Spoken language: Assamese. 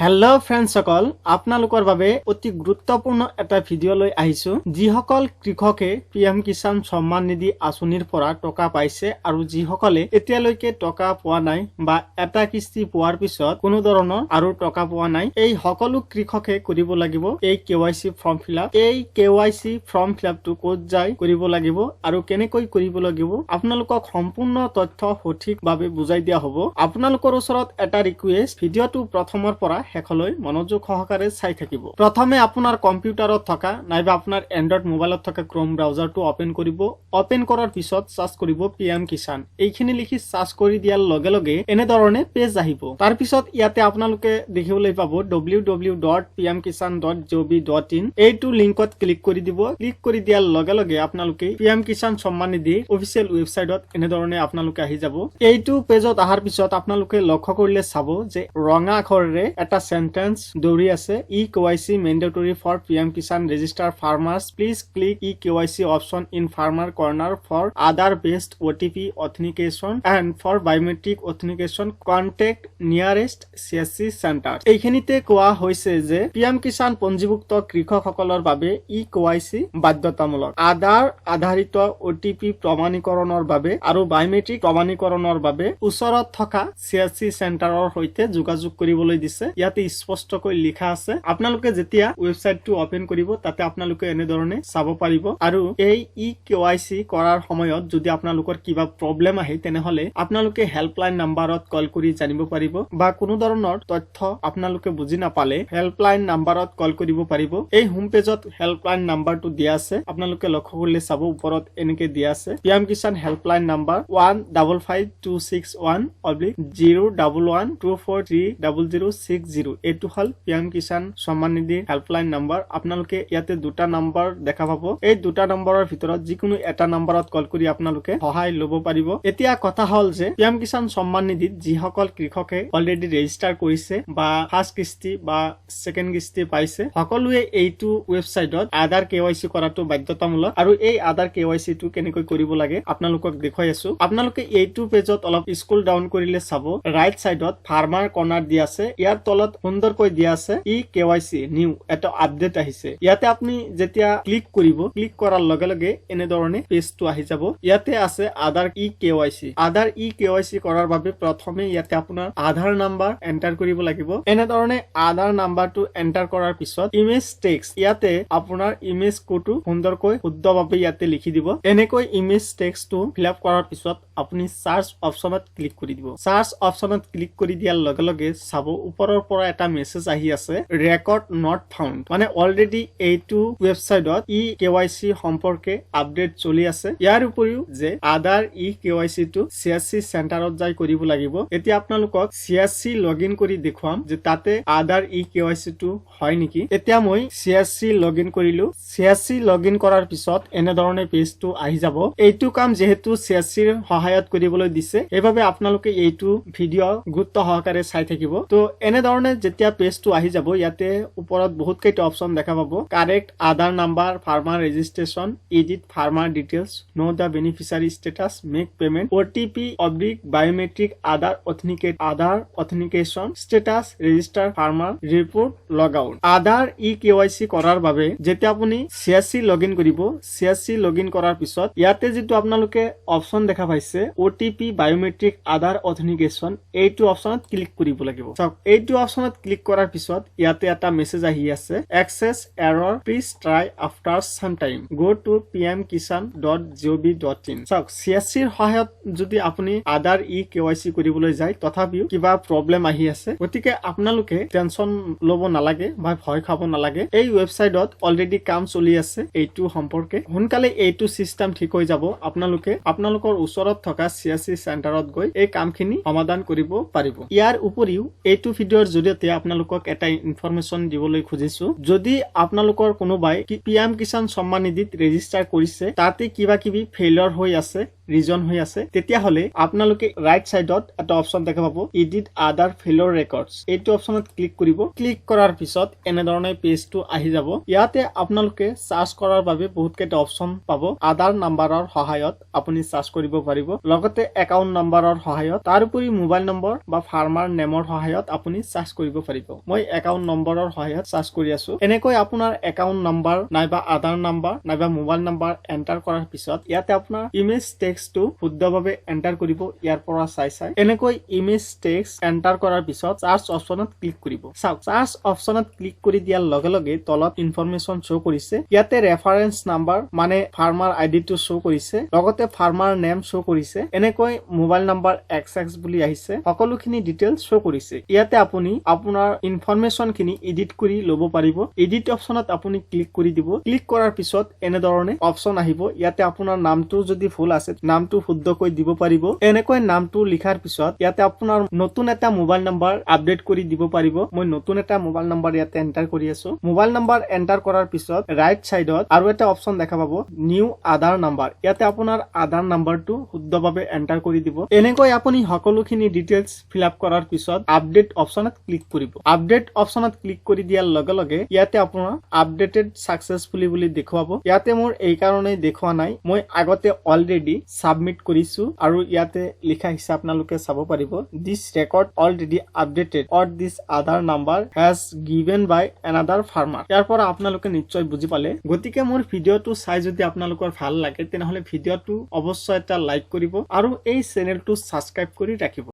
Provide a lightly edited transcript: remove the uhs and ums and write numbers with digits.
হেল্ল' ফ্ৰেণ্ডছসকল, আপোনালোকৰ বাবে অতি গুৰুত্বপূৰ্ণ এটা ভিডিঅ' লৈ আহিছোঁ। যিসকল কৃষকে পি এম কিষাণ সন্মান নিধি আঁচনিৰ পৰা টকা পাইছে আৰু যিসকলে এতিয়ালৈকে টকা পোৱা নাই বা এটা কিস্তি পোৱাৰ পিছত কোনো ধৰণৰ আৰু টকা পোৱা নাই, এই সকলো কৃষকে কৰিব লাগিব এই KYC form fill up. এই কেৱাইচি ফৰ্ম ফিল আপটো ক'ত যায় কৰিব লাগিব আৰু কেনেকৈ কৰিব লাগিব, আপোনালোকক সম্পূৰ্ণ তথ্য সঠিকভাৱে বুজাই দিয়া হ'ব। আপোনালোকৰ ওচৰত এটা ৰিকুৱেষ্ট, ভিডিঅ'টো প্ৰথমৰ পৰা শেষলৈ মনোযোগ সহকাৰে চাই থাকিব। প্ৰথমে আপোনাৰ কম্পিউটাৰত থকা নাইবা আপোনাৰ এণ্ড্ৰইড মোবাইলত থকা ক্ৰম ব্ৰাউজাৰটো অপেন কৰিব। অপেন কৰাৰ পিছত চাৰ্চ কৰিব পি এম কিষাণ। এইখিনি লিখি চাৰ্চ কৰি দিয়াৰ লগে লগে এনেধৰণে পেজ আহিব। তাৰপিছত ইয়াতে আপোনালোকে দেখিবলৈ পাব ww.pmkisan.gov.in। এইটো লিংকত ক্লিক কৰি দিব। ক্লিক কৰি দিয়াৰ লগে লগে আপোনালোকে পি এম কিষাণ সন্মান নিধিৰ অফিচিয়েল ৱেবছাইটত এনেধৰণে আপোনালোকে আহি যাব। এইটো পেজত অহাৰ পিছত আপোনালোকে লক্ষ্য কৰিলে চাব যে ৰঙা আখৰেৰে এটা চেণ্টেন্স দৌৰি আছে, "e-KYC mandatory for PM Kisan register farmers. Please click e-KYC option in farmer corner for Aadhaar based OTP authentication and for biometric authentication contact nearest CSC center." এইখিনিতে কোৱা হৈছে যে পি এম কিষাণ পঞ্জীভুক্ত কৃষকসকলৰ বাবে ই কেৱাইচি বাধ্যতামূলক। আধাৰ আধাৰিত অ' টি পি প্ৰমাণীকৰণৰ বাবে আৰু বায়'মেট্ৰিক প্ৰমাণীকৰণৰ বাবে ওচৰত থকা চি এছ চি চেণ্টাৰৰ সৈতে যোগাযোগ কৰিবলৈ দিছে। ইয়াতে স্পষ্টকৈ লিখা আছে। আপোনালোকে যেতিয়া ৱেবছাইটটো অপেন কৰিব, তাতে আপোনালোকে এনেধৰণে চাব পাৰিব। আৰু এই ই কেৱাইচি কৰাৰ সময়ত যদি আপোনালোকৰ কিবা প্ৰব্লেম আহে, তেনেহলে আপোনালোকে হেল্পলাইন নাম্বাৰত কল কৰি জানিব পাৰিব বা কোনো ধৰণৰ তথ্য আপোনালোকে বুজি নাপালে হেল্পলাইন নাম্বাৰত কল কৰিব পাৰিব। এই হোম পেজত হেল্পলাইন নাম্বাৰটো দিয়া আছে। আপোনালোকে লক্ষ্য কৰিলে চাব, ওপৰত এনেকে দিয়া আছে, PM Kisan helpline number 155261/0112430060। এইটো হ'ল পি এম কিষাণ সন্মান নিধিৰ হেল্পলাইন নাম্বাৰ। আপোনালোকে ইয়াতে দুটা নাম্বাৰ দেখা পাব। এই দুটা নম্বৰৰ ভিতৰত যিকোনো এটা নম্বৰত কল কৰি আপোনালোকে সহায় ল'ব পাৰিব। এতিয়া কথা হ'ল যে পি এম কিষাণ সন্মান নিধিত যিসকল কৃষকে অলৰেডি ৰেজিষ্টাৰ কৰিছে বা ফাৰ্ষ্ট কিস্তি বা ছেকেণ্ড কিস্তি পাইছে, সকলোৱে এইটো ৱেবছাইটত আধাৰ কেৱাইচি কৰাটো বাধ্যতামূলক। আৰু এই আধাৰ কেৱাইচি টো কেনেকৈ কৰিব লাগে, আপোনালোকক দেখুৱাই আছো। আপোনালোকে এইটো পেজত অলপ স্ক্ৰল ডাউন কৰিলে চাব, ৰাইট চাইডত ফাৰ্মাৰ কৰ্ণাৰ দিয়া আছে। ইয়াৰ তলত সুন্দৰকৈ দিয়া আছে ই কেৱাইচি নিউ, এটা আপডেট আহিছে। ইয়াতে আপুনি যেতিয়া ক্লিক কৰিব, ক্লিক কৰাৰ লগে লগে এনেধৰণে পেজটো আহি যাব। ইয়াতে আছে আধাৰ ই কেৱাইচি। আধাৰ ই কেৱাইচি কৰাৰ বাবে প্ৰথমে ইয়াতে আপোনাৰ আধাৰ নাম্বাৰ এণ্টাৰ কৰিব লাগিব। এনেধৰণে আধাৰ নাম্বাৰটো এণ্টাৰ কৰাৰ পিছত ইমেজ টেক্সট, ইয়াতে আপোনাৰ ইমেজ কোডটো সুন্দৰকৈ শুদ্ধভাৱে ইয়াতে লিখি দিব। এনেকৈ ইমেজ টেক্সটটো ফিল আপ কৰাৰ পিছত আপুনি চাৰ্চ অপশ্যনত ক্লিক কৰি দিব। চাৰ্চ অপশ্যনত ক্লিক কৰি দিয়াৰ লগে লগে চাব, ওপৰৰ পৰা এটা মেছেজ আহি আছে, ৰেকৰ্ড not found. মানে অলৰেডি এইটো ৱেবছাইটত ই কেৱাইচি সম্পৰ্কে আপডেট চলি আছে। ইয়াৰ উপৰিও যে আধাৰ ই কেৱাইচি টো চি এছ চি চেণ্টাৰত যাই কৰিব লাগিব। এতিয়া আপোনালোকক C S C log in কৰি দেখুৱাম যে তাতে আধাৰ ই কেৱাইচি টো হয় নেকি। এতিয়া মই C S C log in কৰিলো। C S C log in কৰাৰ পিছত এনেধৰণে পেজটো আহি যাব। এইটো কাম যিহেতু চি এছ চিৰ সহায়ত কৰিবলৈ দিছে, সেইবাবে আপোনালোকে এইটো ভিডিঅ' গুৰুত্ব সহকাৰে চাই থাকিব। তো এনেধৰণে যেতিয়া পেজটো আহি যাব, ইয়াতে ওপৰত বহুত কেইটা অপশ্যন দেখা পাব: correct Aadhaar number, farmer registration, edit farmer details, know the beneficiary status, make payment, OTP/biometric Aadhaar authenticate, Aadhaar authentication status, register farmer, report, log out। Aadhaar e KYC কৰাৰ বাবে যেতিয়া আপুনি C S C log in কৰিব, C S C log in কৰাৰ পিছত ইয়াতে যিটো আপোনালোকে অপশ্যন দেখা পাইছে, OTP biometric Aadhaar authentication, এইটো অপশ্যনত ক্লিক কৰিব লাগিব। চাওক, এইটো অপশ্যনত ক্লিক কৰাৰ পিছত ইয়াতে এটা মেছেজ আহি আছে, "Access error, please try after some time, go to pmkisan.gov.in"। চাওক, চি এছ চিৰ সহায়ত যদি আপুনি আধাৰ ই কেৱাইচি কৰিবলৈ যায়, তথাপিও কিবা প্ৰব্লেম আহি আছে। গতিকে আপোনালোকে টেনচন ল'ব নালাগে বা ভয় খাব নালাগে। এই ৱেবছাইটত অলৰেডি কাম চলি আছে এইটো সম্পৰ্কে। সোনকালে এইটো চিষ্টেম ঠিক হৈ যাব। আপোনালোকে আপোনালোকৰ ওচৰত থকা চি এছ চি চেণ্টাৰত গৈ এই কামখিনি সমাধান কৰিব পাৰিব। ইয়াৰ উপৰিও এইটো ভিডিঅ'ৰ জৰিয়তে আপোনালোকক এটা ইনফৰমেশ্যন দিবলৈ খুজিছো। যদি আপোনালোকৰ কোনোবাই পি এম কিষাণ সন্মান নিধিত ৰেজিষ্টাৰ কৰিছে, তাতে কিবা কিবি ফেইলৰ হৈ আছে ৰিজন হৈ আছে, তেতিয়াহ'লে আপোনালোকে ৰাইট চাইডত এটা অপশ্যন দেখা পাব, এডিট আধাৰ ফেইলৰ ৰেকৰ্ডছ। এইটো অপশ্যনত ক্লিক কৰিব। ক্লিক কৰাৰ পিছত এনেধৰণে পেজটো আহি যাব। ইয়াতে আপোনালোকে চাৰ্চ কৰাৰ বাবে বহুতকেইটা অপশ্যন পাব। আধাৰ নাম্বাৰৰ সহায়ত আপুনি চাৰ্চ কৰিব পাৰিব, লগতে একাউণ্ট নাম্বাৰৰ সহায়ত, তাৰোপৰি মোবাইল নম্বৰ বা ফাৰ্মাৰ নেমৰ সহায়ত আপুনি চাৰ্চ কৰিব পাৰিব। মই একাউণ্ট নম্বৰৰ সহায়ত চাৰ্চ কৰি আছো। এনেকৈ আপোনাৰ একাউণ্ট নাম্বাৰ নাইবা আধাৰ নাম্বাৰ নাইবা মোবাইল নাম্বাৰ এণ্টাৰ কৰাৰ পিছত ইয়াতে আপোনাৰ ইমেজ টেক্সটটো শুদ্ধভাৱে এণ্টাৰ কৰিব ইয়াৰ পৰা চাই চাই। এনেকৈ ইমেজ টেক্সট এণ্টাৰ কৰাৰ পিছত চাৰ্চ অপশ্যনত ক্লিক কৰিব। চাওক, চাৰ্চ অপশ্যনত ক্লিক কৰি দিয়াৰ লগে লগে তলত ইনফৰমেশ্যন শ্ব' কৰিছে। ইয়াতে ৰেফাৰেন্স নাম্বাৰ মানে ফাৰ্মাৰ আইডিটো শ্ব' কৰিছে, লগতে ফাৰ্মাৰ নেম শ্ব' কৰিছে। এনেকৈ মোবাইল নাম্বাৰ এক্স এক্স বুলি আহিছে, সকলোখিনি ডিটেইলছ শ্ব' কৰিছে। ইয়াতে আপুনি আপোনাৰ ইনফৰমেশ্যন খিনি এডিট কৰি ল'ব পাৰিব। এডিট অপশ্যনত আপুনি ক্লিক কৰি দিব। ক্লিক কৰাৰ পিছত এনেধৰণে অপশ্যন আহিব। ইয়াতে আপোনাৰ নামটো যদি ভুল আছে, নামটো শুদ্ধকৈ দিব পাৰিব। এনেকৈ নামটো লিখাৰ পিছত ইয়াতে আপোনাৰ নতুন এটা মোবাইল নাম্বাৰ আপডেট কৰি দিব পাৰিব। মই নতুন এটা মোবাইল নাম্বাৰ ইয়াতে এণ্টাৰ কৰি আছো। মোবাইল নাম্বাৰ এণ্টাৰ কৰাৰ পিছত ৰাইট চাইডত আৰু এটা অপশ্যন দেখা পাব, নিউ আধাৰ নাম্বাৰ। ইয়াতে আপোনাৰ আধাৰ নাম্বাৰটো শুদ্ধভাৱে এণ্টাৰ কৰি দিব। এনেকৈ আপুনি সকলোখিনি ডিটেইলছ ফিল আপ কৰাৰ পিছত আপডেট অপশ্যনত ক্লিক কৰিব। আপডেট অপশ্যনত ক্লিক কৰি দিয়াৰ লগে লগে ইয়াতে আপোনাৰ আপডেটেড ছাকচেছফুলি বুলি দেখুৱাব। ইয়াতে মোৰ এই কাৰণেই দেখুওৱা নাই, মই আগতে অলৰেডি ছাবমিট কৰিছো আৰু ইয়াতে লিখা আহিছে, আপোনালোকে চাব পাৰিব, "This record already updated" or "This Aadhaar number has given by another farmer"। ইয়াৰ পৰা আপোনালোকে নিশ্চয় বুজি পালে। গতিকে মোৰ ভিডিঅ'টো চাই যদি আপোনালোকৰ ভাল লাগে, তেনেহ'লে ভিডিঅ'টো অৱশ্যয় এটা লাইক কৰিব আৰু এই চেনেলটো ছাবস্ক্ৰাইব কৰি ৰাখিব।